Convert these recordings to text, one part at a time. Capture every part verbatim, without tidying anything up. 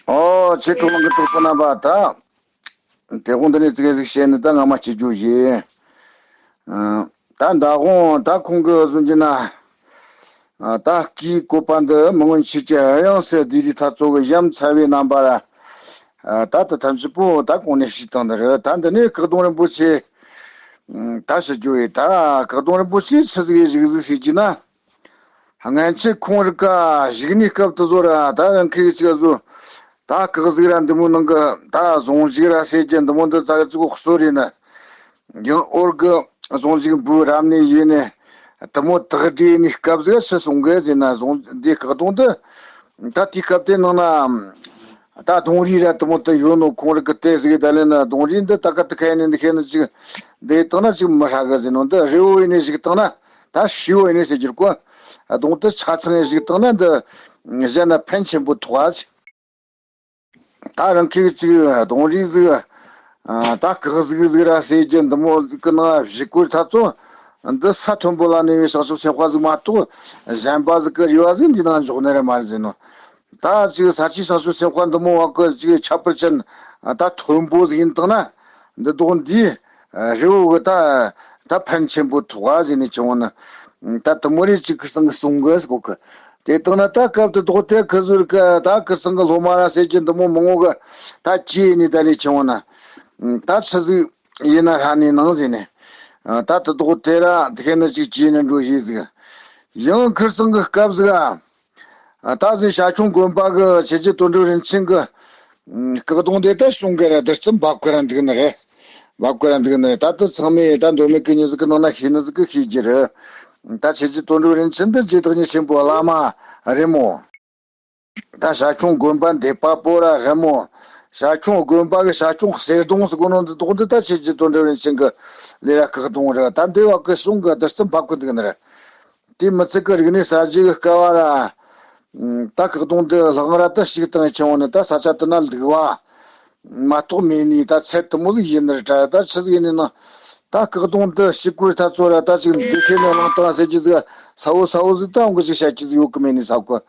ཨོ་ཆེ་ཁྲོ་ལང་གི་གྲོགས་པོ་རྣམ་པ། ད་དེ་དགོང་འདི་ནས་ཙི་གེ་ཟིག་བཤད་ནས་ད་ང་མ་སྐྱེ་རྒྱུ་ཡིན། ཨ། ད་མདང་དགོང་ད་ཁོང་གི་བཟོ་རྒྱུ་ན། ཨ། ད་སྐུའི་བཀོད་པ་འདི་མི་མངོན་ཆོས་ཀྱི་དབྱངས་སུ་བསྡུས་རིགས་ཐ་ཚོ་གི་ཡ་མཚར་བའི་རྣམ་པ་ར། ཨ། ད་ད་ཐམས་ཅད་པོ་ད་གོང་ནས་ཞུས་བཏང་ནི་རེད། ད་འདི་ནས་སྐུ་གདུང་རིན་པོ་ཆེ། ཨ། ད་ཞུ་རྒྱུ་ཡིན། ད་སྐུ་གདུང་རིན་པོ་ཆེ་ཆི་ཟིག་གི་བཞུགས་གཟིགས་ཟེར་རྒྱུ་ན། སྔན་ཆད་ཁོང་རི་ཀ་བཞུགས་གནས་སྐབས་དུ་བཟོ་ར་ད་རང་ཁེ་ཆི་ག་བཟོ། ད་སྐུ་གཟུགས་ར་འདི་མོ་ནང་གི་ད་ཟུང་འཇུག་ར་ཟེར་གྱི་འདི་མོ་འདི་ཙག་ཙིག་གོ་གསོ་རེད་ན། ཡང་འོར་གི་ཟུང་འཇུག་འབུལ་རབ་གནས་ཡིན་ནས་དུ་མོ་དག་སྒྲའི་ནས་སྐབས་ཟིག་ཆི་གསུང་གི་ཟེར་ན། ཟུང་འདི་སྐུ་གདུང་འདི་ད་དེའི་སྐབས་དེ་ནང་ན་ད་གདུང་རིས་ར་དུ་མོ་དུ་ཡོད་ནོ། ཁོང་རི་གི་དེ་ཟིག་ད་ལེ་ན་གདུང་རིས་འདི་ད་ག་དུ་ཁ་ཡ་ནས་འདི་ཁེ་ནི་ཅིག་འདི་བཏང་ན་ཅིག་མི་ཧྲ་གི་ཟེར་ནོ། འདི་རི་བོ་ཡིན་ནས་ཞིག་བཏང་ན། ད་ཤི་བོ་ཡིན་ནས་ཟེར་རྒྱུར་གོ། གདུང་དུ་ཆ་ཚང་ཡིན་ཞིག་བཏང་ན་འདི་གཞན་ན་ཕན་ཆེན་པོ་ཐོགས་ཨ། ད་རང་ཁེ་ཅིག་གདུང་རིས་ཟིག་ད་སྐུ་གཟུགས་ཟིག་ར་ཟེར་གྱི་འདི་མོ་ཟིག་གི་ནང་བཞུགས་སྐོར་ཐ་ཚོ་འདི་ས་མཐོན་པོ་ལ་གནས་པའི་བྱང་ཆུབ་སེམས་དཔའ་ཟིག་མ་གཏོགས་གཞན་པ་ཟིག་གི་རེ་བ་ཟིག་འདི་ནང་འཇོག་ནི་རེད་མ་རེད་ཟེར་ནོ། ད་ཅིག་ས་ཆའི་བྱང་ཆུབ་སེམས་དཔའ་འདི་མོ་བ་གི་ཅིག་ཁྱད་པར་ཅན་ད་མཐོན་པོ་ཟིག་ཡིན་བཏང་ན། འདི་དོག་འདིས་རི་བོ་གི་ད་ད་ཕན་ཆེན་པོ་ཐོགས་ཟེར་ནས་བྱུང་བ་ན། ད་དུ་མོ་རེ་ཅིག་ཁུ་སང་གི་གསུང་གི་གོ་གི། དེ་དང་ན་ད་སྐབས་དུ་དོག་དེ་ཁུ་ཟུར་གི་ད་ཁུ་སང་གི་སློབ་མ་ར་ཟེར་གྱི་འདི་མོ་མང་བོ་གི་ད་ཅི་ཡིན་ནི་ད་ནས་བྱུང་བ་ན། ད་ཆི་ཟིག་ཡིན་ན་ཧྲ་ནས་ནང་ཟེར་ནས། ད་དུ་དོག་དེ་ར་དེ་ཁེ་ན་ཅིག་ཅི་ཡིན་ན་འགྲོ་ཡིན་ཟིག། ཡང་ཁུ་སང་གི་སྐབས་ཟིག་ཨ། ད་གཟོད་ཤར་ཁྱུང་དགོན་པ་གི་ཆོས་རྗེ་དོན་གྲུབ་རིན་ཆེན་གི་སྐུ་གདུང་དེ་ད་གསུང་གི་ར་བདུད་རྩི་འབབ་གི་ར་འདུག་ནི་རེད། འབབ་གི་ར་འདུག་ནི་རེད། ད་དུ་ཚང་མས་ད་མདོ་སྨད་གི་མྱི་ཟིག་གི་ནང་ན་ཤེས་ནི་ཟིག་གི་ཤེས་ཀྱི་རེད། ད་ཆོས་རྗེ་དོན་གྲུབ་རིན་ཆེན་འདི་རྗེ་བདག་ཉིད་ཆེན་པོའི་བླ་མ་རེད་མོ། ད་ཤར་ཁྱུང་དགོན་པ་འདེབས་པ་པོ་ར་རེད་མོ། ཤར་ཁྱུང་དགོན་པ་གི་ཤར་ཁྱུང་གསེར་གདུང་ཟེར་གོ་ནོ་འདི་དོག་འདི་ད་ཆོས་རྗེ་དོན་གྲུབ་རིན་ཆེན་གི་ལས་ར་སྐུ་གདུང་རེད། ད་འདི་བ་གི་གསུང་གི་བདུད་རྩི་འབབ་གི་འདུག་ནི་རེད། དེ་མི་ཚད་ཀྱི་རིག་གནས་གསར་བརྗེ་གི་སྐབས་བ་ར། ད་སྐུ་གདུང་འདི་ལྷག་ར་ད་ཞིག་བཏང་ཆེ་བ་ནི་ད་ས་ཆ་དེ་ན་ལུག་བ་མ་གཏོགས་མེད་ནི་ད་ཚད་དུ་མོ་ཟིག་ཡིན་ནི་རེད་དྲ། ད་ཆི་ཟིག་ཡིན་ནི་ན། ད་སྐུ་གདུང་འདི་ཞིག་བཀོལ་ཐ་ཚོ་ར་ད་ཅིག་འདི་ཁེ་ནས་བླངས་བཏང་ཟེར་གྱི་ཟིག་ས་བོ་ས་བོ་ཟིག་ད་འོང་གི་ཅིག་བཤད་ཀྱི་ཟིག་ཡོད་གི་མེད་ནི་ས་གོ།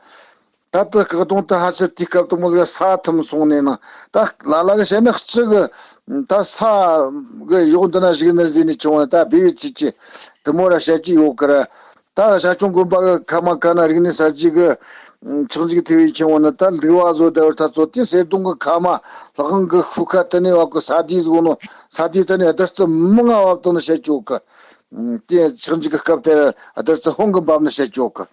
ད་ལྟ་སྐུ་གདུང་དུ་ཧ་ཅི་དུས་སྐབས་དུ་མོ་ཟིག་ས་ཐུམ་སོང་ནས་ན། ད་ལ་ལ་གི་བཤད་ན་ལྕི་གི་ད་ས་གི་ཡོག་འདི་ན་བཞུགས་ནི་ཟིན་ནས་བྱུང་བ་ད་བེ་བེ་ཅི་ཅི་དུ་མོ་ར་བཤད་ཀྱི་ཡོད་གི་ར། ད་ཤར་ཁྱུང་དགོན་པ་གི་ཁ་མ་ཁ་ན་རིག་གནས་གསར་བརྗེ་གི་ཆགས་འཇིག་ཐེ་བའི་ཆེན་བོ་ནི་ད་ལུག་བ་བཟོ་བདེ་བར་ཐ་ཚོ་དེ་གསེར་གདུང་གི་ཁ་མ་ལྷག་དབང་གི་ཤུ་ཁ་དེ་ནས་བ་གི་ས་དེ་བཟོ་ནོ། ས་དེ་དེ་ནས་བདུད་རྩི་མི་ང་བབ་དང་ནི་བཤད་ཀྱི་ཡོད་གི། དེ་ཆགས་འཇིག་གི་སྐབས་དེར་བདུད་རྩི་ཧོང་གི་འབབ་ནི་བཤད་ཀྱི་ཡོད་གི།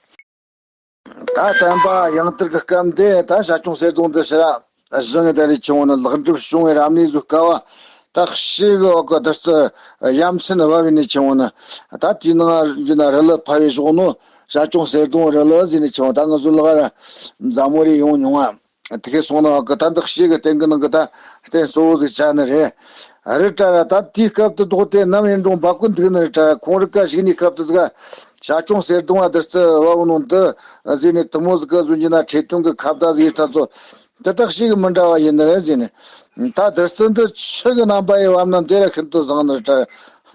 ད་བསྟན་པ་ཡང་དར་གྱི་སྐབས་འདི་ད་ཤར་ཁྱུང་གསེར་གདུང་འདི་ཕྱིར་བཞེངས་ཏེ་ལས་ཆེན་བོ་ནི་ལེགས་འགྲུབ་བྱུང་བའི་རབ་གནས་ཟིག་སྐབས་བ། ད་ཤེལ་གི་འོག་གི་བདུད་རྩི་ཡ་མཚན་བབས་ནས་ཆེན་བོ་ནི། ད་དེའི་ནང་གི་ན་རི་ལི་ཕ་བའི་ཕྱོགས་ནོ་ཤར་ཁྱུང་གསེར་གདུང་རི་ལི་ཟེར་ནས་ཆེན་བོ། ད་ང་ཚོ་ལག་ར་མཛའ་མོ་རེ་ཡོང་མྱོང་ང་། དེ་གས་སོང་ན་འོག་གི་ད་འདི་ཤེལ་གི་སྟེང་གི་ནང་གི་ད་རྟེན་གཙོ་བོ་ཟིག་ཆགས་ནི་རེད། རི་བཀྲ་ར་ད་དེའི་སྐབས་དུ་ལྡོག་སྟེ་ནམ་ཡིན་རུང་འབབ་ཀུན་འདུག་ནི་རེད་དྲ། ཁོང་རི་ཀ་ཞིག་ནས་སྐབས་དུ་ཟིག་ཤར་ཁྱུང་གསེར་གདུང་བ་བདུད་རྩི་བབ་ནོ་འདི་ཟེར་ནས་དུ་མོ་ཟིག་གི་བཟོ་རྒྱུ་ན་ཁྲེ་ཐུང་གི་ཁ་བརྡ་ཟིག་ཡིན་ཐ་ཚོ། དེ་དག་ཞིག་མི་འདྲ་བ་ཡིན་ནི་རེད་ཟེར་ནས། ད་བདུད་རྩི་འདི་ཆུ་གི་རྣམ་པ་ཡི་བབ་ན་འདི་ར་ཤིན་ཏུ་བཟང་ནི་རེད་དྲ།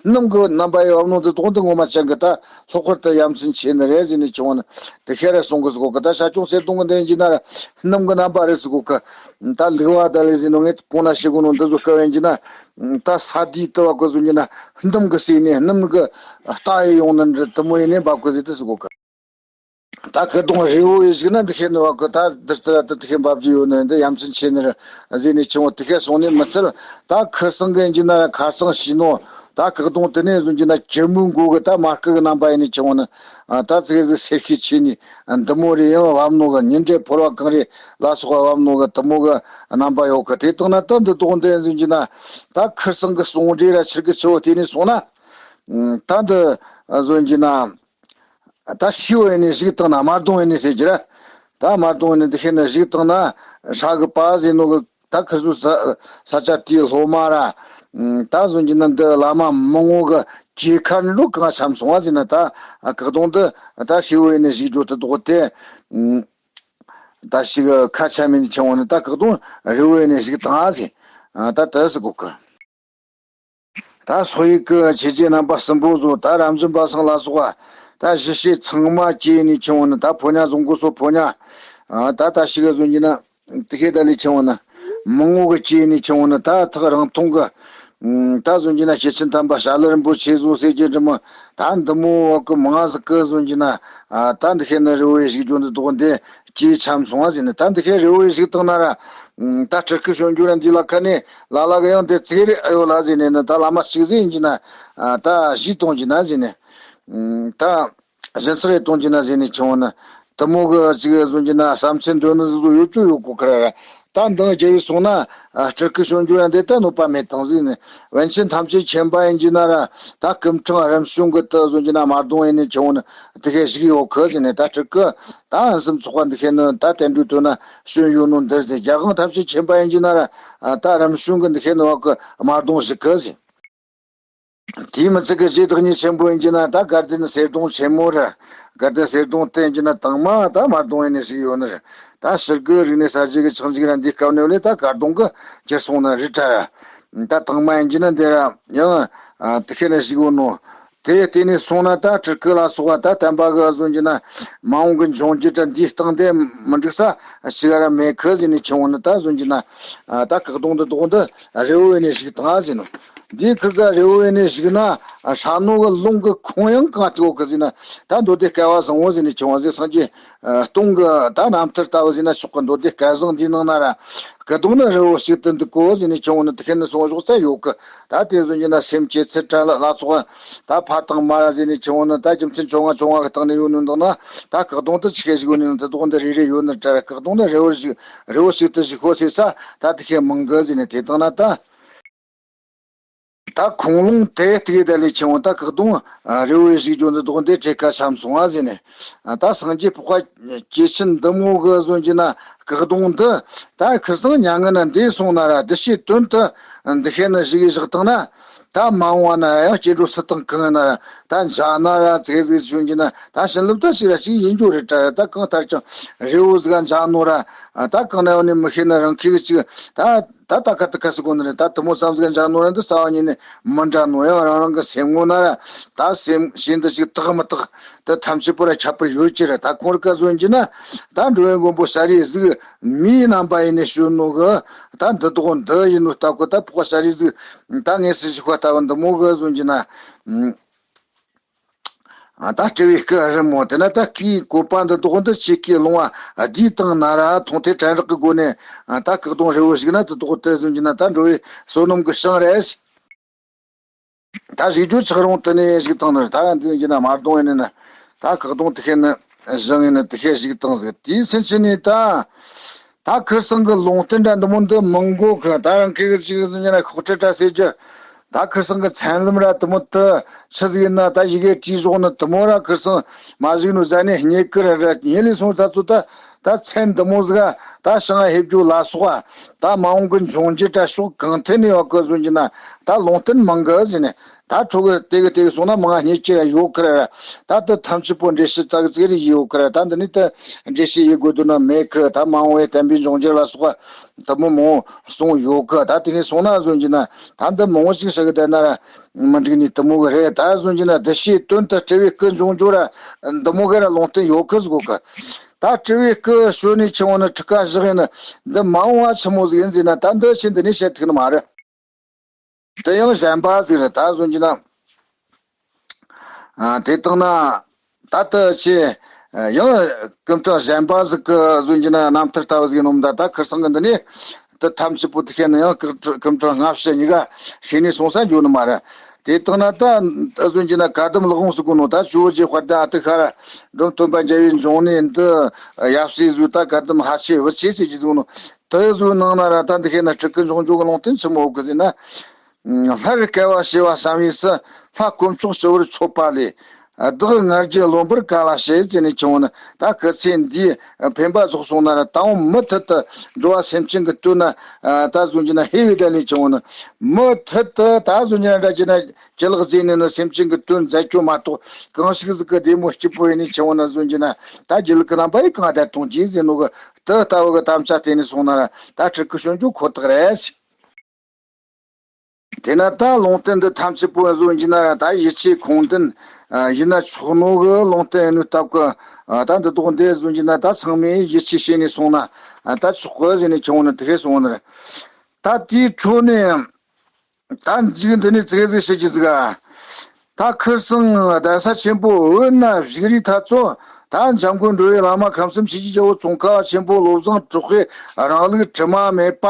སྣུམ་གི་རྣམ་པ་ཡི་བབ་ནོ་འདི་དོག་འདི་ངོ་མ་ཅན་གི་ད་ལྷག་པར་དུ་ཡ་མཚན་ཆེ་ནི་རེད་ཟེར་ནས་ཆུང་བ་ནི་དེ་ཤེས་ར་སོང་གི་ཟིག་གོ་གི། ད་ཤར་ཁྱུང་གསེར་གདུང་གི་འདི་ཡིན་གྱི་ན་ར་སྣུམ་གི་རྣམ་པ་རེད་ཟིག་གོ་གི། ད་ལུག་བ་ད་ལས་ཟེར་ནོ་ངས་གོང་ན་ཤེས་གོ་ནོ་འདི་ཟོ་སྐབས་ཡིན་གྱི་ན། ད་ས་དེའི་ལྟ་བ་གི་བཟོ་རྒྱུ་ན་སྣུམ་གི་ཟེར་ནས་སྣུམ་གི་རྟ་ཡི་ཡོང་ནི་འདྲ་དུ་མོ་ཡིན་ནས་འབབ་གི་ཟེར་དུ་ཟིག་གོ་གི། ད་སྐུ་གདུང་རི་བོ་ཡི་ཞིག་ན་འདི་ཤེས་ནི་བ་གི་ད་འདི་ལྟར་ད་འདི་ཤེས་འབབ་ཀྱི་ཡོད་ནི་འདི་ཡ་མཚན་ཆེ་ནི་རེད་ཟེར་ནས་ཆུང་བ་དེ་ཤེས་སོང་ནས་མི་ཚད། ད་ཁུ་སང་གི་ཡིན་གྱི་ན་ར་ཁ་སང་ཞིག་ནོ། ད་སྐུ་གདུང་དེ་ནས་བཟུང་གྱི་ན་ཇི་མོའི་མགོ་གི་ད་མ་སྐུ་གི་རྣམ་པ་ཡིན་ནི་ཆུང་བ་ནི། ད་ཙིག་ཟིག་སེར་ཤས་ཆེ་ནི་འདི་མོ་རེ་ཡང་བབ་ནོ་གི། ཉི་འདྲའི་ཕོར་བ་གང་རེ་ལ་སོགས་པ་བབ་ནོ་གི་དུ་མོ་གི་རྣམ་པ་ཡོད་གི། དེ་དང་ན་ད་འདི་དོག་འདི་བཟུང་གྱི་ན་ད་ཁུ་སང་གི་སོང་འདྲེ་ར་ཆིར་གི་ཆུ་བོ་དེ་ནས་སོང་ན། ད་འདི་བཟུང་གྱི་ན། ད་ཤི་བོ་ཡིན་ནི་ཞིག་བཏང་ན་དམར་གདོང་ཡིན་ནི་ཟེར་གྱི་ར། ད་དམར་གདོང་ཡིན་ནི་འདི་ཤེས་ན་ཞིག་བཏང་ན་ཧྲ་གི་པ་ཟེར་ནོ་གི། ད་ཁུ་ཚོ་ས་ས་ཆ་དེའི་སློབ་མ་ར། ད་བཟུང་གྱི་ན་འདི་བླ་མ་མང་བོ་གི་གྱེས་ཁ་འགྲོ་གང་འཆམ་སོང་བ་ཟེར་ན། ད་སྐུ་གདུང་འདི་ད་ཤི་བོ་ཡིན་ནི་ཞིག་འགྲོ་དུ་དོག་དེ། ད་ཞིག་ཁ་ཆ་མིན་ཆེ་བོ་ནི་ད་སྐུ་གདུང་རི་བོ་ཡིན་ནི་ཞིག་བཏང་ཨ་ཟེར། ད་དེ་སུ་གོ་གི། ད་སོ་ཡི་གི་ཆེ་ཆེ་རྣམ་པ་གསུམ་པོ་ཚོ་ད་རབ་འབྱམས་པ་སངས་ལ་སོགས་པ་ད་གཞི་ཤེས་ཚང་མ་སྐྱེས་ནས་ཆུང་བ་ནི་ད་ཕོ་ཉ་བཟུང་གོ་སོ་ཕོ་ཉ། ད་ད་ཞིག་ག་བཟུང་གྱི་ན་ དེ་ཁེ་ད་ལས་ཆེ་བོ་ན། མང་བོ་གི་སྐྱེས་ནས་ཆེ་བོ་ན་ད་ཐག་རིང་ཐུང་གི། ད་བཟོ་རྒྱུ་ན་སྐྱེས་ཆེན་དམ་པ་ཞྭ་ལུ་རིན་པོ་ཆེ་བཟོ་ཟེར་རྒྱུ་འདྲ་མོ། ད་འདི་མོ་བ་གི་མང་ཟིག་གི་བཟོ་རྒྱུ་ན། ད་འདི་ཁེ་ན་རི་བོའི་བཞུགས་རྒྱུ་འདི་དོག་འདི་སྐྱེས་ཆམ་སོང་བ་ཟེར་ནས། ད་འདི་ཁེ་རི་བོའི་བཞུགས་བཏང་ན་ར། ད་སྤྲུལ་སྐུ་བྱོན་རྒྱུ་ར་འདི་ལ་ཁ་ནས་ལ་ལ་གི་ཡང་དེ་ཚིག་རེ་ཨ་ཡོད་ལ་ཟེར་ནས་ནི། ད་བླ་མ་གཅིག་ཟེར་ཡིན་རྒྱུ་ན། ད་གཞས་གཏོང་རྒྱུ་ན་ཟེར་ནས། ད། གཞན་ཚེ་རེ་གཏོང་རྒྱུ་ན་ཟེར་ནས་ཆུང་བ་ན། དེ་མོ་གི་ཅིག་བཟོ་རྒྱུ་ན་བསམ་ཚུལ་འདོད་ནི་ཟིག་བཟོ་ཡོད་ཅོ་ཡོད་གོ་ཁ་ར། ད་འདང་རྒྱལ་བའི་སོང་ན། སྤྲུལ་སྐུ་བྱོན་རྒྱུ་ར་འདི་ད་གནོད་པ་མེད་དང་ཟིག་ནས། པཎ་ཆེན་ཐམས་ཅད་མཁྱེན་པ་ཡིན་རྒྱུ་ན་ར། ད་སྐུ་ཕྲེང་རིམ་བྱོན་གི་དེ་བཟོ་རྒྱུ་ན་དམར་གདུང་ཡིན་ནས་ཆུང་བ་ན། དེ་ཁེ་ཞིག་ཡོད་ཁ་ཟེར་ནས། ད་སྤྲུལ་སྐུ་ད་ཨན་སུམ་ཚོགས་པ་འདི་ཁེ་ནི་ད་བསྟན་འགྲོའི་དོན་ན་བྱོན་ཡོད་ནོ་འདིར་ཟེར། རྒྱལ་དབང་ཐམས་ཅད་མཁྱེན་པ་ཡིན་རྒྱུ་ན་ར། ད་རིམ་བྱོན་གི་འདི་ཁེ་ནི་བ་གི་དམར་གདུང་ཞིག་གི་ཟེར། དེའི་མི་ཚད་ཀྱི་རྗེ་བདག་ཉིད་ཆེན་པོ་ཡིན་གྱི་ན། ད་དགའ་ལྡན་གསེར་གདུང་ཆེན་མོ་ར། དགའ་ལྡན་གསེར་གདུང་བསྟན་གྱི་ན་དང་མ་ད་དམར་གདུང་ཡིན་ནི་ཞིག་ཡོད་ནི་ར། ད་ཕྱི་རྒོལ་རིག་གནས་གསར་བརྗེ་གི་ཆགས་འཇིག་ར་འདི་སྐབས་ནས་ལས་ད་དགའ་གདུང་གི་གྱུར་སོང་ན་རི་བྲལ་ར། ད་དང་མ་ཡིན་གྱི་ན་འདི་ར་ཡང་དེ་ཁེ་ན་ཞིག་ཡོད་ནོ། དེ་བལྟས་ནས་སོང་ན་ད་སྤྲུལ་སྐུ་ལ་སོགས་པ་ད་བསྟན་པ་གི་བཟོ་རྒྱུ་ན་མ་འོངས་གི་འབྱུང་འགྱུར་དྲ་འདིའི་སྟེང་དེ་མི་འགྲིག་ས་ཞིག་ར་མེད་ཁི་ཟེར་ནས་ཆུང་བ་ན། ད་བཟོ་རྒྱུ་ན་ད་སྐུ་གདུང་འདི་དོག་འདི་རི་བོ་ཡིན་ནས་ཞིག་དང་ཟེར་ནོ། འདིའི་ཁུར་ག་རི་བོ་ཡིན་ནས་ཞིག་ན་ཧྲ་ནོ་གི་ལུང་གི་ཁོང་ཡང་གང་ལྟ་བུ་གི་ཟེར་ན། ད་མདོ་སྡེ་སྐལ་བ་བཟང་བོ་ཟེར་ནས་ཆུང་བ་ཟེར། སངས་རྒྱས་སྟོང་གི་ད་རྣམ་ཐར་ལྟ་བུ་ཟེར་ན་ཆོག་གི། མདོ་སྡེ་སྐལ་བཟང་འདིའི་ནང་ན་ར། སྐུ་གདུང་ནི་རི་བོ་ཞིག་ཏུ་འདུག་གོ་ཟེར་ནས་ཆུང་བ་ནི་དེ་ཁེ་ནི་སོང་ཞོག་ཚ་ཡོད་གི། ད་དེ་བཟོ་རྒྱུ་ན་སེམས་ཅན་ཚུལ་ཁྲིམས་ལ་སོགས་པ་ད་ཕ་དང་མ་ར་ཟེར་ནས་ཆུང་བ་ནི། ད་རྒྱུ་མཚན་བཅོ་ལྔ་བཅོ་ལྔ་གི་སྟེང་ནས་ཡོད་ནི་འདུག་ན། ད་སྐུ་གདུང་དུ་ཆི་ཁེ་ཞིག་ཡོད་ནི་དེ་དོག་འདི་རེ་རེ་ཡོད་ནི་དྲ། སྐུ་གདུང་ནི་རི་བོ་ཞིག་རི་བོ་ཞིག་ཏུ་ཞིག་ཤོག་ཟེར་ས་ད་དེ་ཁེ་མང་གི་ཟེར་ནས། དེ་དང་ན་ད། ད་ཁོང་ལུང་དེ་ལྟ་གི་ད་ལས་ཆེ་བོ་ད་སྐུ་གདུང་རི་བོའི་ཞིག་ཇོ་འདི་དོག་འདི་ཁྲེ་ཁ་ཆམ་སོང་བ་ཟེར་ནས། ད་སངས་རྒྱས་འཕགས་པ་སྐྱེས་ཆེན་འདི་མོ་གི་བཟོ་རྒྱུ་ན་སྐུ་གདུང་འདི་ད་ཁིར་སང་མྱ་ངན་ན་འདས་སོང་ན་ར། འདི་ཕྱིའི་དོན་དུ་འདི་ཤེས་ན་ཞིག་གིས་བཞག་བཏང་ན། ད་མ་འོངས་བ་ན་ཡང་སྐྱེ་འགྲོ་སུ་དང་གང་ན་ར་ད་མཇལ་ན་ར་ཙིག་ཟིག་བྱུང་རྒྱུ་ན། ད་བྱིན་རླབས་ད་ཞིག་ར་ཞིག་ཡིན་རྒྱུ་རེད་དྲ། ད་གང་ལྟར་ཀྱང་རི་བོ་ཟིག་མཇལ་ནོ་ར། ད་གང་ན་ཡོད་ནི་མི་ཤེས་ན་རང་ཁྱི་གི་ཅིག་ད། ད་ད་ཀ་ད་ཀ་སི་གོ་ནི་རེད། ད་དུ་མོ་བསམ་གཟིགས་འཇང་ནོ་ར་འདི་རྩ་བ་ཉིད་ནས་མི་འདྲ་ནོ། ཡང་རང་རང་གི་སེམས་ངོ་ན་ར་ད་སེམས་ཤིན་ཏུ་ཅིག་དག་མི་དག་ད་ཐམས་ཅད་པོ་ར་ཁྱད་པར་ཡོད་ཀྱི་རེད། ད་ཁོང་ར་ཀ་བཟོ་ཡིན་གྱི་ན་ད་འགྲོ་བའི་མགོན་པོ་ཤཱ་རིའི་གཟུགས་མིའི་རྣམ་པ་ཡིན་ནས་བྱོན་ནོ་གི། ད་འདི་དོག་འདི་ཡིན་ནོ་ལྟ་གོ། ད་འཕགས་པ་ཤཱ་རིའི་གཟུགས་ད་ངས་སྲིད་ཞིག་ཁོ་ལྟ་བུ་འདི་མོ་གི་བཟོ་ཡིན་གྱི་ན། ཨ། ད་སྤྲུལ་བའི་སྐུ་རི་མོ་དེ་ན་ད་སྐུའི་བཀོད་པ་འདི་དོག་འདི་ཆེ་སྐུའི་ལུང་བ་བསྡུས་བཏང་ན་ར་མཐོང་ཐོས་དྲན་རེག་གི་སྒོ་ནས། ཨ། ད་སྐུ་གདུང་རི་བོ་ཞིག་ན་དེ་དོག་དེ་བཟོ་རྒྱུ་ན་ད་འགྲོ་བའི་བསོད་ནམས་ཀྱི་ཞིང་རེད། ད་བཞུགས་རྒྱུ་ཆགས་རུང་དེ་ནས་བཞུགས་བཏང་ན་ར། ད་འདི་བཟོ་རྒྱུ་ན་དམར་གདུང་ཡིན་ན་ད་སྐུ་གདུང་དེ་ཤེས་ན་བཞེངས་ཡིན་ན་དེ་ཤེས་བཞུགས་བཏང་ཟིག། དེའི་སེམས་ཅན་ནས་ད། ད་ཁིར་སང་གི་ལུང་བསྟན་འདྲ་འདི་མོ་འདི་མི་འགོ་གི། ད་རང་ཁེ་གི་ཅིག་ཟིན་ན་ཤོག་ཁྲི་འདྲ་ཟེར་རྒྱུ། ད་ཁིར་སང་གི་མཚན་ལམ་ར་འདི་མོ་དུ་ཆི་ཟིག་ཡིན་ན། ད་ཡི་གེ་བྲིས་བཞག་ནི་འདི་མོ་ར་ཁིར་སང་མ་བཞུགས་ནོ་ཟ་ནས་རྙེད་ཀི་ར་ར། ཉེ་ལས་སོང་ད་ཚོ་ད་ད་མཚན་འདི་མོ་ཟིག་ག་ད་བྱང་ཧེ་བརྗོད་ལ་སོགས་པ་ད་མ་འོངས་གི་འབྱུང་འགྱུར་འདྲ་ཕྱོགས་གང་ཐད་ནས་བ་ཀི་ཟིན་རྒྱུ་ན་ད་ལུང་བསྟན་མང་གི་ཟེར་ནས། ད་ཕྲུ་གུ་དེ་གི་དེ་གི་སོང་ན་མང་ང་རྙེད་ཀྱི་ར་ཡོད་ཀི་ར་ར། ད་དུ་ཐམས་ཅད་པོ་འགྲེལ་བཤད་ཙག་ཙིག་རེ་ཡོད་ཀི་ར། ད་འདི་ནི་དུ་འགྲེལ་བཤད་ཡེད་དགོས་དོན་ན་མེད་ཀི། ད་མ་འོངས་པའི་བསྟན་པའི་འབྱུང་འགྱུར་ལ་སོགས་པ་དུ་མོ་མང་བོ་གསུངས་ཡོད་ཀི། ད་དེ་གི་སོང་ན་བཟོ་རྒྱུ་ན་ད་འདི་མང་བོ་ཞིག་ཞུ་གི་བསྡད་ན་ར་མི་འགྲིག་ནི་དུ་མོ་གི་རེད། ད་བཟོ་རྒྱུ་ན་འདི་ཕྱིའི་དོན་དུ་སྤྲུལ་བའི་སྐུ་འབྱུང་འགྱུར་ར་འདི་མོ་གི་ར་ལུང་བསྟན་ཡོད་ཀི་ཟེར་གོ་ཀི། ད་སྤྲུལ་བའི་སྐུ་བྱོན་ནས་ཆུང་བ་ནི་ཁྲི་ཁ་བཞག་ཡིན་ན་འདི་མ་འོངས་པ་ཆི་མོ་ཟིག་ཡིན་ཟེར་ན། ད་འདི་ཕྱི་འདི་ནས་བཤད་ཐུབ་ནི་མ་རེད། དེ་ཡང་གཞན་པ་ཟིག་རེད། ད་བཟོ་རྒྱུ་ན། ཨ། དེ་ལྟ་ན་ད་ལྟ་ཆེ་ཡང་སྐུ་ཕྲེང་གཞན་པ་ཟིག་གི་བཟོ་རྒྱུ་ན་རྣམ་ཐར་ལྟ་བུ་ཟིག་ནོ་མ། ད་ད་ཁིར་སང་གི་འདི་ནས་དེ་ཐམས་ཅད་པོ་དེ་ཤེས་ན་ཡང་སྐུ་ཕྲེང་སྔ་ཕྱི་གཉིས་ཀ་ཤེས་ནས་སོང་ས་འཇོག་ནི་མ་རེད། དེ་ལྟ་ན་ད་བཟོ་རྒྱུ་ན་བཀའ་གདམས་ལྷ་དབང་ཟེར་གོ་ནོ། ད་ཇོ་བོ་རྗེ་དཔལ་ལྡན་ཨ་ཏི་ཤ་ར་འབྲོམ་སྟོན་པ་རྒྱལ་བའི་འབྱུང་གནས་འདི་ཡབ་སྲས་ཟིག་ད་བཀའ་གདམས་ཕལ་ཆེར་བུ་ཆེ་ཟེར་གྱི་ཟིག་ནོ། དེ་ཟིག་ནང་ན་ར་ད་འདི་ཤེས་ན་སྤྲུལ་སྐུ་འབྱུང་འགྱུར་གི་ལུང་བསྟན་ཆི་མོ་ཡོད་གི་ཟེར་ན། ལྷར་སྐལ་བ་བྱེ་བ་བསམ་ཡས་སུ། ལྷ་དཀོན་མཆོག་སྤྱི་བོར་མཆོད་པ་ལས། བདག་ང་རྒྱལ་ལོན་པར་ག་ལ་བྱེད་ཟེར་ནས་ཆུང་བ་ན། ད་སྐུ་ཚེ་འདིའི་འཕེན་པ་རྫོགས་སོང་ན་ར་ད་འོང་མུ་མཐུད་དུ་འགྲོ་བ་སེམས་ཅན་གྱི་དོན་ན་ད་བཟོ་རྒྱུ་ན་ཧེ་བའི་ད་ནས་ཆུང་བ་ན། མུ་མཐུད་དུ་ད་བཟོ་རྒྱུ་ན་འདྲ་རྒྱུ་ན་ཅི་ལག་ཟིན་ནས་ནི་སེམས་ཅན་གྱི་དོན་མཛད་རྒྱུ་མ་གཏོགས་གང་ཞིག་ཟིག་གི་བདེ་མོ་སྐྱིད་པོ་ཡིན་ནས་ཆུང་བ་ན་བཟོ་རྒྱུ་ན། ད་སྒྱིད་ལུག་གི་རྣམ་པ་ཡིས་གང་བསྡད་གཏོང་རྒྱུ་ཟེར་ནོ་གི། དེ་ལྟ་བུ་གི་དམ་བཅའ་བསྟེན་ནས་སོང་ན་ར་ད་སྤྲུལ་སྐུ་བྱོན་རྒྱུ་ཁོ་ཐག་རེད། དེ་ན་ད་ལུང་བསྟན་འདི་ཐམས་ཅད་པོ་བཟོ་རྒྱུ་ན་ར་ད་ཡིད་ཆེས་ཁུངས་ལྡན། ཨ་ཡིན་ན་ཆོག་ནོ་གི་ལུང་བསྟན་ཡིན་ནོ་སྟབས་གི། ཨ་ད་འདི་དོག་འདི་བཟོ་གྱི་ན་ད་ཚང་མས་ཡིད་ཆེས་བྱས་ནས་སོང་ན། ཨ་ད་ཆོག་གི་ཟེར་ནས་ཆུང་ནི་དེ་གས་སོང་ནི་རེད། ད་དེའི་འཕྲོ་ནས། ད་འཇིག་འདི་ནས་ཙིག་ཙིག་བྱེད་ཀྱི་ཟིག་ག་ད་ཁུར་སང་གདན་ས་ཆེན་པོ་བོད་ན་བཞུགས་རིགས་ཐ་ཚོ། ད་འཇམ་མགོན་འགྲོ་བའི་བླ་མ་ཁམས་གསུམ་ཆོས་ཀྱི་རྒྱལ་པོ་ཙོང་ཁ་བ་ཆེན་པོ་བློ་བཟང་གྲགས་པའི་རིང་ལུགས་དྲི་མ་མེད་པ།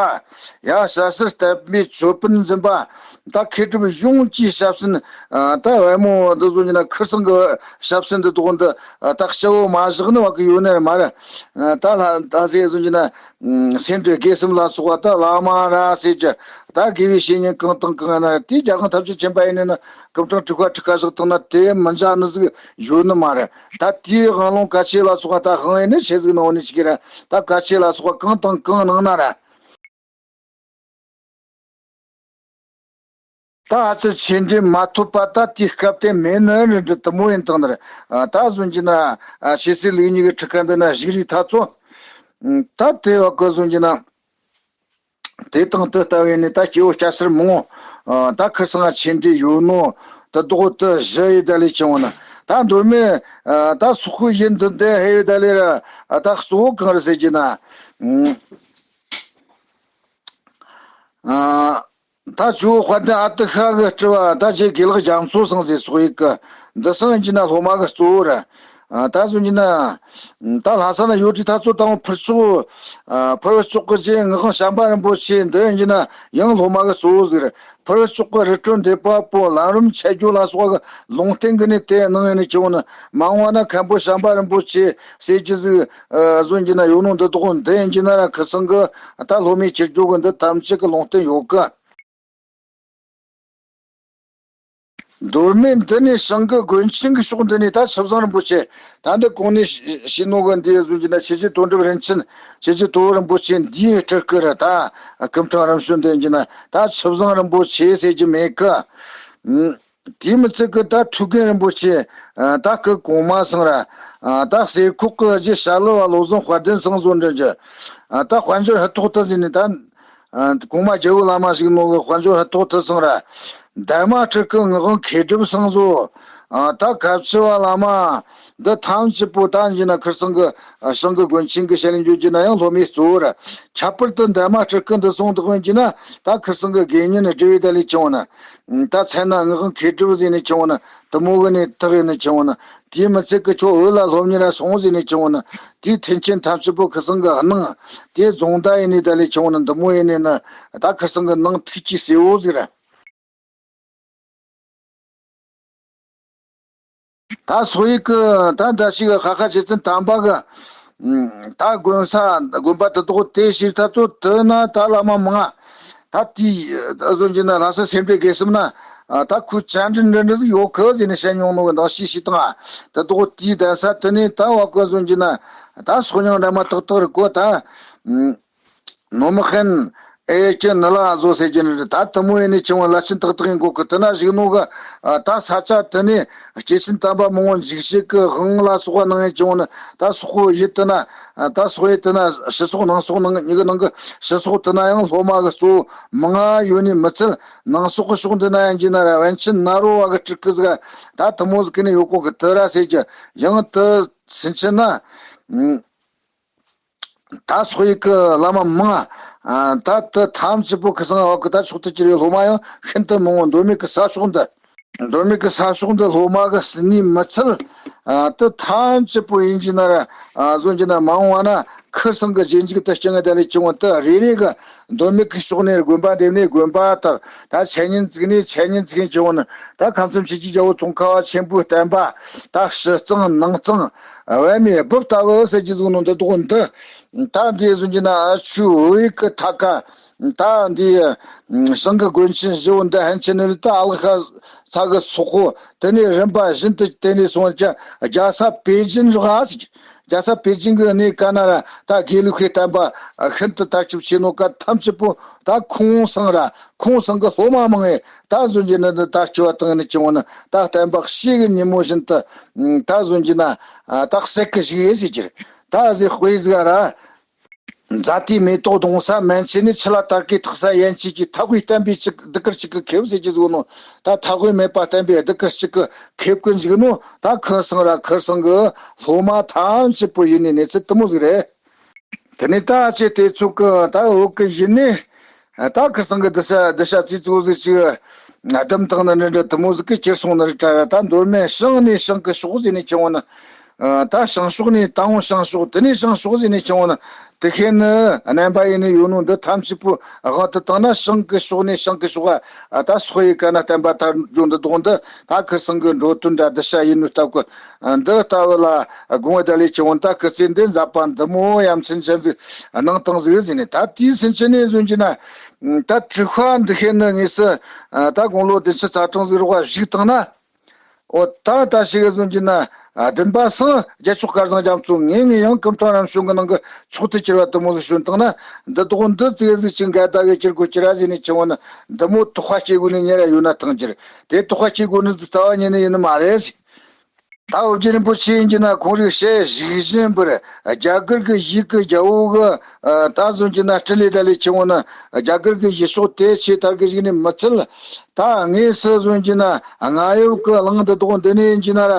ཡ་ཞྭ་སེར་བསྟན་པའི་ཅོད་པན་འཛིན་པ། ད་མཁས་གྲུབ་ཡོངས་ཀྱི་ཞབས་སེན། ད་བལ་མོ་འདི་བཟོ་གྱི་ན་ཁུར་སང་གི་ཞབས་སེན་འདི་དོག་འདི། ད་སྐྱ་བོ་མ་བཞག་ནི་བ་གི་ཡོད་ནི་རེད་མ་རེད། ད་ལྷ་ད་ཟེ་བཟོ་གྱི་ན། སེ་འབྲས་དགེ་གསུམ་ལ་སོགས་པ་ད་བླ་མ་ར་ཟེར་གྱི། ད་དགེ་བའི་བཤེས་གཉེན་གང་དང་གང་ཡིན་ན་དེའི་རྒྱལ་ཁང་ཐམས་ཅད་མཁྱེན་པ་ཡིན་ནི་ན་སྐུ་ཕྲེང་དྲུག་པ་དྲུག་པ་བཞག་བཏང་ན་དེ་མི་འཇག་ནི་ཟིག་ཡོད་ནི་མ་རེད། ད་དེའི་དབང་ལུང་བཀའ་ཆོས་ལ་སོགས་པ་ད་དབང་ཡིན་ནི་ཆེ་ཟིག་ནི་འོ་ནི་ཞིག་ར། ད་བཀའ་ཆོས་ལ་སོགས་པ་གང་དང་གང་གནང་ན་ར། ད་ཨ་ཙི་ཆོས་འབྲེལ་མ་ཐོབ་པ་ད་དེའི་སྐབས་དེ་མེད་ནི་རེད། འདི་དུ་མོ་ཡིན་དང་ནི་རེད། ད་བཟོ་གྱི་ན་ཆོས་སྲིད་ལུགས་གཉིས་ཀྱི་ཁྲི་ཁ་འདི་ན་བཞུགས་རིགས་ཐ་ཚོ། ད་དེ་བ་གི་བཟོ་གྱི་ན། དེ་དང་དེ་ལྟ་བས་ནི་ད་སྐྱེ་བོ་སྐྱ་སེར་མང་པོ། ད་ཁུར་སང་ཆོས་འབྲེལ་ཡོད་ནོ། ད་རྡོག་ཏུ་བཞི་ཡི་ད་ལས་ཆེ་བོ་ན། ད་མདོ་སྨད་ད་སོག་པོ་ཡིན་འདི་འདི་ཧེ་ཡི་ད་ལས་ར། ད་གཙོ་བོ་གང་རེད་ཟེར་གྱི་ན། ད་ཇོ་བོ་དཔལ་ལྡན་ཨ་ཏི་ཤ་གི་སྤྲུལ་བ་ད་རྗེ་དགེ་ལེགས་རྒྱ་མཚོ་སང་ཟེར་སོག་ཡིག་གི་འདི་སང་ཡིན་གྱི་ན་སློབ་མ་གི་གཙོ་བོ་ར། ད་གཟོད་ཀྱི་ན། ད་ལྷ་ས་ན་ཡོད་དུས་ད་ཚོ་དང་ཕུར་ཕྱོགས། ཕུར་ཕྱོགས་ཀྱི་རྗེ་ངག་དབང་བྱམས་པ་རིན་པོ་ཆེ་འདི་ཡིན་གྱི་ན་ཡང་སློབ་མ་གི་གཙོ་བོ་ཟིག་རེད། ཕུར་ཕྱོགས་ཀྱི་རི་ཁྲོད་འདེབས་པ་པོ་ལམ་རིམ་འཆད་རྒྱུ་ལ་སོགས་ཀྱི་ལུང་བསྟན་གྱི་ནི་དེ་གནང་ཡིན་ནི་ཆུང་ནི་མ་འོངས་པ་ན་མཁན་པོ་བྱམས་པ་རིན་པོ་ཆེ་ཟེར་རྒྱུ་ཟིག་གཟོད་ཀྱི་ན་ཡོད་ནོ་འདི་དོག་འདི་ཡིན་གྱི་ན་ར་ཁུ་སང་གི་ད་སློབ་མའི་ཁྱེར་རྒྱུ་གི་འདི་ཐམས་ཅད་ཀྱི་ལུང་བསྟན་ཡོད་གི། མདོ་སྨད་འདི་ནས་ཞང་གི་དགོན་ཆེན་གྱི་ཕྱོགས་འདི་ནས་ད་ཆུ་བཟང་རིན་པོ་ཆེ་ད་འདི་གོང་ནས་ཞུས་ནོ་གི་འདི་བཟོ་གྱི་ན་ཆོས་རྗེ་དོན་གྲུབ་རིན་ཆེན་ཆོས་རྗེ་དོལ་པོ་རིན་པོ་ཆེ་འདིའི་སྤྲུལ་སྐུ་ར། ད་སྐུ་ཕྲེང་རིམ་བྱོན་འདི་ཡིན་གྱི་ན་ད་ཆུ་བཟང་རིན་པོ་ཆེ་ཟེར་གྱི་མེད་གི། དེའི་མི་ཚད་ཀྱི་ད་ཐུའུ་བཀྭན་རིན་པོ་ཆེ། ད་སྐུ་གོང་མ་སང་ར། ད་གསེར་ཁོག་གི་རྗེ་ཞྭ་ལུ་བ་བློ་བཟང་དཔལ་ལྡན་སང་བཟོ་འདྲ་གྱི། ད་དཔལ་འབྱོར་ཧུ་ཐོག་ཏུ་ཟིན་ནས་ད། གོང་མ་རྒྱལ་བོ་བླ་མ་ཞིག་ནོ་གི་དཔལ་འབྱོར་ཧུ་ཐོག་ཏུ་སང་ར། འདན་མ་སྤྲུལ་སྐུ་ངག་དབང་མཁས་གྲུབ་སང་བཟོ། ད་གབ་ཚི་བ་བླ་མ། འདི་ཐམས་ཅད་པོ་ད་ཡིན་ན་ཁུར་སང་གི་ཞང་གི་དགོན་ཆེན་གྱི་ཞལ་ལས་འཇོག་རྒྱུ་ན་ཡང་སློབ་མའི་གཙོ་བོ་ར། ཁྱད་པར་དུ་འདན་མ་སྤྲུལ་སྐུ་འདི་སོང་དག་ཡིན་གྱི་ན་ད་ཁུར་སང་གི་དགེ་བསྙེན་སྒྲུབ་པའི་ད་ལས་ཆུང་ན། ད་མཚན་ན་ངག་དབང་མཁས་གྲུབ་ཟེར་ནས་ཆུང་ན་དུ་མོ་གི་ནས་དག་ཡིན་ནས་ཆུང་ན། དེའི་མི་ཚད་ཀྱི་ཁྱོད་བོད་ལ་སློབ་གཉེར་ར་སོང་ཟེར་ནས་ཆུང་ན། དེའི་མཐུན་རྐྱེན་ཐམས་ཅད་པོ་ཁུར་སང་གི་སྣང་། དེ་རྫོང་བདག་ཡིན་ནས་ད་ལས་ཆུང་ན་དུ་མོ་ཡིན་ནས་ན། ད་ཁུར་སང་གི་ནང་ཐུགས་ཀྱི་གསལ་བོ་ཟིག་ར། ད་སོག་ཡིག་གི་ད་འདྲ་ཞིག་ཧ་ཁ་ཆེ་ཚན་དམ་པ་གི། ད་དགོན་ས་དགོན་པ་དེ་དག་དེ་ཞིག་ད་ཚོ་དེ་ན་ད་བླ་མ་མང་ང་། ད་དེའི་ཨ་བཟོ་གྱི་ན་ལྷ་ས་སེམས་དཔའི་དགེ་གསུམ་ན། ད་ཁོའི་བཅར་འདྲི་འདྲ་འདྲ་ཟིག་ཡོད་གི་ཟེར་ནས་བཤད་མྱོང་ནོ་གི་འདང་ཞིག་ཞིག་དང་། དེ་དག་དེའི་གདན་ས་དེ་ནས་ད་བ་གི་བཟོ་གྱི་ན། ད་སོག་མྱང་འདྲ་མ་ཏག་ཏག་རེད་གོ་ད། ནོ་མི་ཧན། ཨེ་ཅི་ནི་ལ་བཟོ་ཟེར་གྱི་ནི་ད་དུ་མོ་ཡིན་ནི་ཆུང་བ་ལ་ཆིན་ཏག་ཏག་ཡིན་གོ་གི། དེ་ན་བཞུགས་ནོ་གི་ད་ས་ཆ་དེ་ནི་སྐྱེས་ཆེན་དམ་པ་མང་བོ་འཇིགས་བྱེད་ཀྱི་དབང་ལ་སོགས་པ་གནང་ཡིན་ཆུང་ནི་ད་སོག་ཡུལ་དེ་ན། ད་སོག་ཡུལ་དེ་ན་ཕྱི་སོག་ནང་སོག་ནང་གཉིས་ཀྱི་ནང་གི་ཕྱི་སོག་དེ་ན་ཡང་སློབ་མ་གི་གཙོ་བོ་མང་ང་ཡོད་ནི་མི་ཚད་ནང་སོག་གི་ཕྱོགས་འདི་ན་ཡང་གྱི་ན་ར་བན་ཆེན་ནཱ་རོ་བ་གི་སྤྲུལ་སྐུ་ཟིག་ད་དུ་མོ་ཟིག་གི་ནི་ཡོད་གོ་གི། དེ་ར་ཟེར་གྱི་ཡང་དེ་ཕྱིན་ཆད་ན། ད་སོག་ཡུལ་གྱི་བླ་མ་མང་ང་། ད་དེ་ཐམས་ཅད་པོ་ཁུ་སང་འོག་གི་ད་ཕྱོགས་དེ་གྱུར་བའི་སློབ་མ་ཡང་ཤིན་ཏུ་མང་བོ། མདོ་སྨད་ཀྱི་ས་ཕྱོགས་འདི། མདོ་སྨད་ཀྱི་ས་ཕྱོགས་འདི་སློབ་མ་གི་སུན་ནི་མི་ཚད། དེ་ཐམས་ཅད་པོ་ཡིན་གྱི་ན་ར། བཟོ་གྱི་ན་མ་འོངས་པ་ན་ཁུ་སང་གི་རྗེས་འཇུག་ཏུ་བསྐྱང་ངེ་ད་ལས་བྱུང་བ་དེ་རེ་རེ་གི་མདོ་སྨད་ཀྱི་ཕྱོགས་ནས་དགོན་པ་འདེབས་ནས་དགོན་པ་དག་ད་འཆད་ཉན་བཙུགས་ནས་འཆད་ཉན་བཙུགས་མཁན་བྱུང་བ་ནི་ད་ཁམས་གསུམ་ཆོས་ཀྱི་རྒྱལ་པོ་ཙོང་ཁ་བ་ཆེན་པོའི་བསྟན་པ་ད་ཕྱི་གཙང་ནང་གཙང་། བས་མི་སྦུབ་ལྟ་བུ་ཟེར་གྱི་ཟིག་ནོ་འདི་དོག་འདི། ད་འདི་བཟུང་གྱི་ན་ཨ་ཆུ་འོད་ཀྱི་ཐ་ཀ། ད་འདི་ཞང་གི་དགོན་ཆེན་བཞི་བོ་འདི་ཧན་ཆེན་ནི་ད་ཨ་ལ་ཁ་ཚ་གི་སོག་པོ་དེ་ནས་རིམ་པ་བཞིན་དུ་དེ་ནས་སོང་ཀྱང་རྒྱལ་ས་པེ་ཅིན་རག་ཨ་ཟིག་རྒྱལ་ས་པེ་ཅིན་གི་གནས་ཀ་ན་ར་ད་དགེ་ལུགས་ཁའི་བསྟན་པ་ཤིན་ཏུ་དར་ཁྱབ་ཆེ་ནོ་ཀ་ཐམས་ཅད་པོ་ད་ཁོང་སང་ར་ཁོང་སང་གི་སློབ་མ་མང་ངེ་ད་བཟུང་གྱི་ན་འདི་ད་སྐྱོ་བ་བཏང་ནི་ཅི་འོང་ན་ད་བསྟན་པ་ཤེས་གི་ཉིན་མོ་བཞིན་དུ་ད་བཟུང་གྱི་ན་ད་སད་གི་ཞིག་ཡེ་ཟེར་གྱི་རེད། ད་ཟེ་དཔེ་ཟིག་ར། ཛ་ཏའི་མེ་ཏོག་གདོང་ས་མན་ཆད་ནས་ཆུ་ལ་དར་གོས་ཐོགས་ས་ཡན་ཆད་ཀྱི་མཐའ་དབུས་བསྟན་པའི་གཙུག་གདུགས་དཀར་གཅིག་གི་ཁེབས་ཟེར་གྱི་ཟིག་ནོ། ད་མཐའ་དབུས་མེད་པ་བསྟན་པའི་གདུགས་དཀར་གཅིག་གི་ཁེབས་ཀྱི་ཟིག་ནོ། ད་ཁུ་སང་ར་ཁུ་སང་གི་སློབ་མ་ཐམས་ཅད་པོ་ཡིན་ནི་གནས་ཚུལ་དེ་མོ་ཟིག་རེད། དེ་ནས་ད་ཅི་དེ་ཚོ་གི་ད་འོག་གི་ཡིན་ནི། ད་ཁུ་སང་གི་གདུལ་བྱ་གདུལ་བྱ་རྩིས་གཙོ་ཟིག་ཅིག་ལྡུམ་དང་ནི་འདྲ་འདྲ་དེ་མོ་ཟིག་གི་ཁྱེར་སོང་ནི་རེད་དྲ། ད་མདོ་སྨད་བྱང་ནས་བྱང་གི་ཕྱོགས་ཟེར་ནས་ཁྱེར་འོང་ནི། ད་བྱང་ཕྱོགས་ནས་ད་འོང་བྱང་ཕྱོགས། དེ་ནས་བྱང་ཕྱོགས་ཟེར་ནས་ཁྱེར་འོང་ནི། དེ་ཤེས་ནི་རྣམ་པ་ཡིན་ནི་ཡོད་ནོ། འདི་ཐམས་ཅད་པོ་དབང་དུ་བཏང་ན་བྱང་གི་ཕྱོགས་ནས་བྱང་གི་ཕྱོགས། ད་སོག་ཡི་ཀ་ན་བསྟན་པ་དར་རྒྱུ་འདི་དག་འདི་ད་ཁུ་སང་གི་འགྲོ་དོན་འདྲ་གདུལ་བྱ་ཡིན་ནོ་སྟབས་གི། འདི་ལྟ་བུ་ལ་དགོངས་ད་ལས་ཀྱི་འོན་ད་སྐུ་ཚེ་འདི་མཛད་པ་འདི་མོ་ཡ་མཚན་ཅན་ཟིག་གནང་བཏང་ཟིག་ཟེར་ནས། ད་དེའི་སུན་ཆད་ནས་བཟུང་གྱི་ན་ད་དྲུག་པ་འདི་ཤེས་ནི་དངོས་སུ་ད་དགུང་ལོ་བདུན་ཅུ་རྩ་གྲངས་ཟིག་རོགས་བཞུགས་བཏང་ན། འོ་ད་ད་ཞིག་གི་བཟུང་གྱི་ན་བདུན་པ་སང་རྒྱལ་མཆོག་སྐལ་བཟང་རྒྱ་མཚོ་ངེས་ངེས་ཡང་སྐུ་ཕྲེང་རིམ་བྱོན་གྱི་ནང་གི་མཆོག་ཏུ་གྱུར་པ་དེ་མོ་ཟིག་བྱོན་བཏང་ན། འདི་དག་འདི་ཙིག་ཟིག་ཅིག་འགལ་ཟླ་གི་གྱུར་དགོས་ཀྱི་ར་ཟེར་ནས་ཁྱེར་འོང་ནི། འདི་མོ་དོགས་པ་སྐྱེ་དགོས་ནི་ཉེ་ར་ཡོད་ན་ཐང་རྒྱུ་རེད། དེ་དོགས་པ་སྐྱེ་དགོས་ནི་ཟིག་རྩ་བ་ཉིད་ནས་ཡིན་ནི་མ་རེད། ད་འོ་རྒྱན་རིན་པོ་ཆེ་ཡིན་གྱི་ན་ཁོང་རིགས་ཞལ་བཞུགས་བཞིན་པར་རྒྱ་གར་གྱི་ཡུལ་གྱི་རྒྱལ་པོ་གི་ད་བཟུང་གྱི་ན་སྤྲིན་ལས་ད་ལས་ཁྱེར་འོང་ན་རྒྱ་གར་གྱི་ཡུལ་ཕྱོགས་དེ་ཆེ་དར་གི་ཞིག་ནས་མི་ཚད། ད་དངོས་སུ་བཟུང་གྱི་ན་རྔ་ཡབ་ཀྱི་གླིང་འདི་དག་འདི་ནས་ཡིན་གྱི་ན་ར་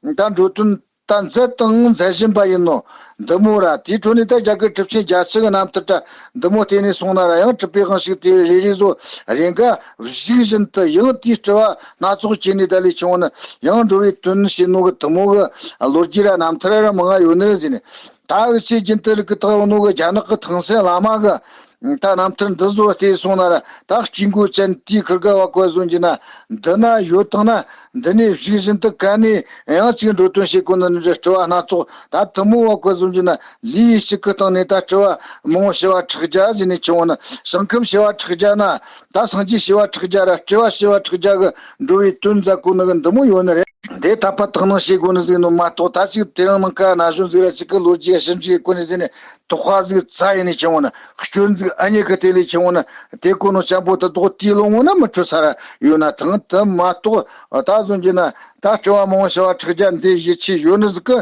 ད་འགྲོ་དོན་ད་མཛད་དང་མཛད་བཞིན་པ་ཡིན་ནོ། འདི་མོ་ར་དེའི་ཁྲོད་ནས་ད་རྒྱ་གར་གྲུབ་ཆེན་བརྒྱད་ཅུ་གི་རྣམ་ཐར་ད་འདི་མོ་བལྟས་ནས་སོང་ན་ར་ཡང་གྲུབ་པའི་དབང་ཕྱུག་དེ་རེ་རེ་བཟོ་རེ་འགའ་བཞུགས་བཞིན་དུ་ཡང་དེའི་སྤྲུལ་བ་སྣ་ཚོགས་སྐྱེས་ནས་ད་ལས་ཁྱེར་འོང་ན་ཡང་འགྲོ་བའི་དོན་བྱེད་ནོ་གི་དེ་མོ་གི་ལོ་རྒྱུས་ར་རྣམ་ཐར་ར་མང་ང་ཡོད་ནི་རེད་ཟེར་ནས། ད་འུ་ཆོས་རྒྱུན་དུ་རིག་གི་བཏགས་ཡོད་ནོ་གི་རྒྱ་ནག་གི་ཐང་སན་བླ་མ་གི་ད་རྣམ་ཐར་འདི་བཟོ་བལྟས་སོང་ན་ར་ད་སྐྱེ་དགུའི་ཅན་དེའི་ཁུར་ག་བ་བཀོད་བཟུང་གྱི་ན་འདི་ན་ཡོད་དང་ན་འདི་ནས་བཞུགས་བཞིན་དུ་ག་ནས་ཡང་གཅིག་འགྲོ་དོན་བྱེད་དགོས་ནི་འདྲ་སྤྲུལ་བ་སྣ་ཚོགས་ད་དེ་མོ་བ་བཀོད་བཟུང་གྱི་ན་ལུས་གཅིག་གི་སྟེང་ནས་ད་སྤྲུལ་བ་མང་བོ་བྱེ་བ་ཕྲག་བརྒྱ་ཟེར་ནས་ཁྱེར་འོང་ན་ཞིང་ཁམས་བྱེ་བ་ཕྲག་བརྒྱ་ན་ད་སངས་རྒྱས་བྱེ་བ་ཕྲག་བརྒྱ་ར་སྤྲུལ་བ་བྱེ་བ་ཕྲག་བརྒྱ་གི་འགྲོ་བའི་དོན་མཛད་དགོས་ནི་གི་འདི་མོ་ཡོད་ནི་རེད། འདི་ད་ཕར་དག་སྣང་བྱེད་དགོས་ནི་ཟིག་ནོ་མ་གཏོགས། ད་ཅིག་དེ་རིང་ནངས་ཀ་ན་གཞོན་ཟིག་ར་ཅིག་གི་ལོ་རྒྱུས་ཞིབ་འཇུག་གི་སྒོ་ནས་ཟིན་ནས་དོགས་པ་ཟིག་རྩ་ཡིན་ནས་ཁྱེར་འོང་ན་སྐྱོན་ཟིག་ཨ་མྱེས་གི་དེ་ལས་ཁྱེར་འོང་ན་དེ་གོ་ནོ་ཅན་པོ་དེ་དོག་དེའི་ལོ་ངོ་ན་མི་འཕྲོད་ས་ར་ཡོད་ན་ཐང་། དེ་མ་གཏོགས་ད་བཟུང་གྱི་ན་ད་སྤྲུལ་བ་མང་བོ་བྱེ་བ་ཕྲག་བརྒྱ་འདི་ཡིད་ཆེས་ཡོད་ནི་ཟིག་གི་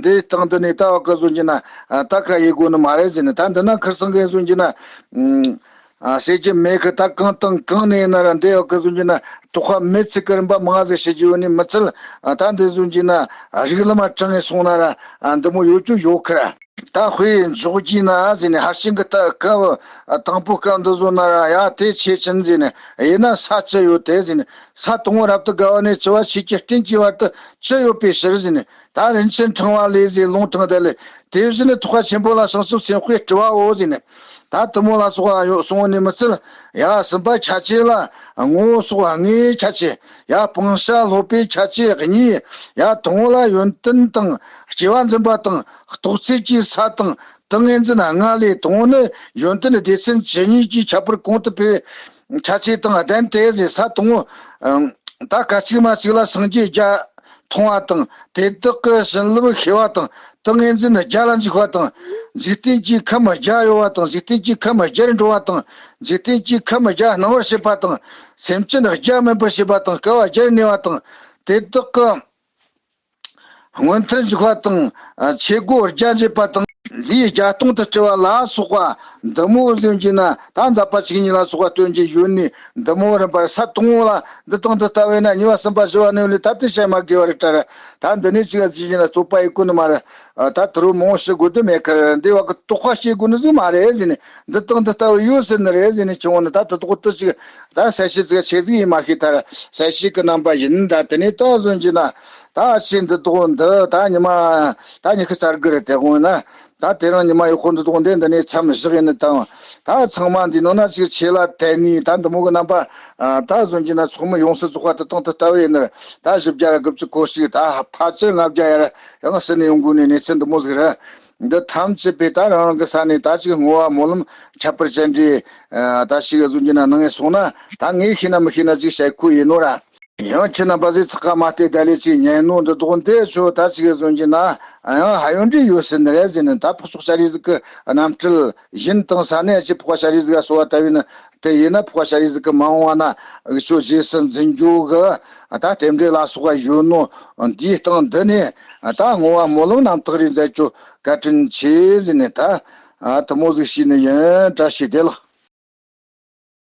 འདི་སྟེང་འདི་ནས་ད་བ་གི་བཟུང་གྱི་ན་ད་ཁ་ཡེ་དགོས་ནི་མ་རེད་ཟིན་ནས། ད་འདི་ན་ཁུར་སང་གི་བཟུང་གྱི་ན། ཨ། ཟེར་གྱི་མེད་གི། ད་གང་དང་གང་ནས་ཡིན་ན་ར་འདི་ཡོད་གི་བཟུང་གྱི་ན་དོགས་པ་མེད་ཚིག་གི་རིམ་པ་མང་ཟིག་བྱེད་རྒྱུ་ཡོད་ནི་མི་ཚད། ཨ། ད་འདི་བཟུང་གྱི་ན་རིགས་ལམ་མ་དྲངས་ངས་སོང་ན་ར་ཨ་འདི་མོ་ཡོད་རྒྱུ་ཡོད་ཁི་ར། ད་དཔེ་འཇོག་རྒྱུ་ན་ཟེར་ནས་ཧར་ཤིང་གི་ད་སྐབས་ཨ་དང་པོ་སྐབས་འདི་བཟུང་ན་ར་ཡ་དེ་ཆེ་ཆེན་ཟེར་ནས་ཡིན་ན་ས་ཅི་ཡོད་དེ་ཟེར་ནས། ས་དང་པོ་རབ་ཏུ་དགའ་བ་ནས་བྱི་བ་ཆོས་ཀྱི་སྤྲིན་གྱི་བར་དུ་ཅི་ཡོད་པའི་ཕྱིར་ཟེར་ནས། ད་རིན་ཆེན་ཕྲེང་བ་ལས་ཟེར་ལུང་དྲངས་ད་ལས། དེ་བཞིན་ཐེག་པ་ཆེན་པོ་ལ་བྱང་ཆུབ་སེམས་དཔའི་སྤྲུལ་བའོ་ཟེར་ནས། ད་དེ་མོ་ལ་སོགས་ཡོད་གསུངས་ནས་མི་ཚད། ཡ་གསུམ་པ་ཁྱད་ཆོས་ལ་ངོ་བོ་སོགས་དངོས་ཁྱད་ཆོས། ཡ་སྤང་བྱ་སློབ་པའི་ཁྱད་ཆོས་གཉིས། ཡ་དང་པོ་ལ་ཡོན་ཏན་དང་སྐྱེ་བ་འཛིན་པ་དང་རྟོགས་ཚད་ཀྱི་ས་དང་ཏིང་ངེ་འཛིན་ལྔ་ལས། དང་པོ་ནི་ཡོན་ཏན་སྡེ་ཚན་བཅུ་གཉིས་ཀྱི་ཁྱད་པར་གོང་དུ་འཕེལ་བའི་ཁྱད་ཆོས་དང་ལྡན་ཏེ་ཟེར། ས་དང་པོ་ད་སྐད་ཅིག་མ་གཅིག་ལ་སངས་རྒྱས་བརྒྱ་མཐོང་བ་དང་། དེ་དག་གི་བྱིན་རླབས་ཤེས་པ་དང་། ཏིང་ངེ་འཛིན་བརྒྱ་ལ་འཇུག་པ་དང་། འཇིག་རྟེན་གྱི་ཁམས་བརྒྱ་གཡོ་བ་དང་། འཇིག་རྟེན་གྱི་ཁམས་བརྒྱར་འགྲོ་བ་དང་། འཇིག་རྟེན་གྱི་ཁམས་བརྒྱ་སྣང་བར་བྱེད་པ་དང་། སེམས་ཅན་བརྒྱ་སྨིན་པར་བྱེད་པ་དང་། བསྐལ་པ་བརྒྱར་གནས་པ་དང་། དེ་དག་གི་མངོན་མཐར་འཇུག་པ་དང་། ཆོས་སྒོ་བརྒྱ་འབྱེད་པ་དང་། ལས་བརྒྱ་སྟོང་དུ་སྤྲུལ་བ་ལ་སོགས་པ་འདི་མོ་བཟུང་གྱི་ན། ད་མཛད་པ་བཅུ་གཉིས་ལ་སོགས་པ་སྟོན་གྱི་ཡོད་ནི་འདི་མོ་རིམ་པར་ས་དང་པོ་ལ་འདི་དང་འདི་ལྟ་བས་ན། གཉིས་པ་གསུམ་པ་བཞི་པ་ནི་ལས་ད་དེ་བཤད་མ་དགོས་པ་རེད་དྲ། ད་འདི་ནས་ཅིག་ཅིག་ཡིན་ན་རྩོད་པ་ཡེ་གོ་ནི་མ་རེད། ད་དུ་རུ་མང་བོ་ཞིག་དགོས་དོན་མེད་ཁར་འདི་བ་གི་དོགས་པ་སྐྱེ་དགོས་ནི་ཟིག་མ་རེད་ཟེར་ནས། འདི་དང་འདི་ལྟ་བུ་ཡོད་ཟེར་ནི་རེད་ཟེར་ནས་ཁྱེར་འོང་ནི། ད་དེ་དོག་ཏུ་ཅིག་ད་གསལ་བཤད་ཅིག་ཆེ་ཟིག་ཡིན་མ་ཤེས་ཐལ། གསལ་བཤད་ཀྱི་རྣམ་པ་ཡིན། ད་དེ་ནས་ད་བཟུང་གྱི་ན། ད་ཕྱིས་འདི་དོག་འདི་ད་ཉི་མ་ད་ཉི་ཤུ་རྩ་དགུ་རེད། དེ་དགོངས་ན་ད་དེ་རིང་ཉི་མ་ཡག་པོ་འདི་དོག་འདི་འདི་ནས་མཚམས་བཞག་ཡིན་ནི་དང་། ད་ཚང་མ་འདི་ནང་ན་ཅིག་ཆེ་ལ་དད་ནི་ད་འདི་མོ་གི་རྣམ་པ་ད་བཟུང་གྱི་ན་ཚོགས་མི་ཡོངས་སུ་རྫོགས་པ་དེ་དང་དེ་ལྟ་བུ་ཡིན་ནི། ད་བཞི་བརྒྱ་ར་དགུ་བཅུ་གོ་གཅིག་ད་ཕལ་ཆེར་ལྔ་བརྒྱ་ཡར་ཡང་ཟིན་ནས་ཡོང་དགོས་ནི་གནས་ཚུལ་འདི་མོ་ཟིག་རེད། འདི་ཐམས་ཅད་པས་ད་རང་རང་གི་ས་ནས་ད་ཅིག་བསྔོ་བ་སྨོན་ལམ་ཁྱད་པར་ཅན་འདྲ་ད་ཞིག་བཟུང་གྱི་ན་གནང་ངེས་སོང་ན། ད་ངས་ཤེས་ན་མི་ཤེས་ན་ཅིག་བཤད་ཁུལ་ཡིན་ནོ་ར། ཡང་ཁྱེད་རྣམ་པ་ཚོས་ཚགས་ཁ་མ་བལྟས་ད་ལས་ཅིག་ཉན་ནོ་འདི་དོག་འདི་ཆོ་ད་ཅིག་བཟུང་གྱི་ན་ཡང་ཧ་ཡོད་འདྲ་ཡོད་ཟེར་ནི་རེད་ཟེར་ནི། ད་འཕགས་མཆོག་སྤྱན་རས་གཟིགས་ཀྱི་རྣམ་འཕྲུལ་ཡིན་དང་ས་ནས་ཅིག་འཕགས་པ་སྤྱན་རས་གཟིགས་ལ་གསོལ་བ་བཏབ་ཡིན་ན། དེ་ཡིན་ན་འཕགས་པ་སྤྱན་རས་གཟིགས་ཀྱི་མ་འོངས་པ་ན་འུ་ཆོ་རྗེས་སུ་འཛིན་རྒྱུ་གི་ད་རྟེན་འབྲེལ་ལ་སོགས་པ་ཡོད་ནོ། འདིའི་སྟེང་འདི་ནས་ད་བསྔོ་བ་སྨོན་ལམ་རྣམ་དག་རེ་མཛད་རྒྱུ་བཀའ་དྲིན་ཆེ་ཟེར་ནས། ད་ ཨ་དེ་མོ་ཟིག་བྱས་ནས་ཡིན་བཀྲ་ཤིས་བདེ་ལེགས།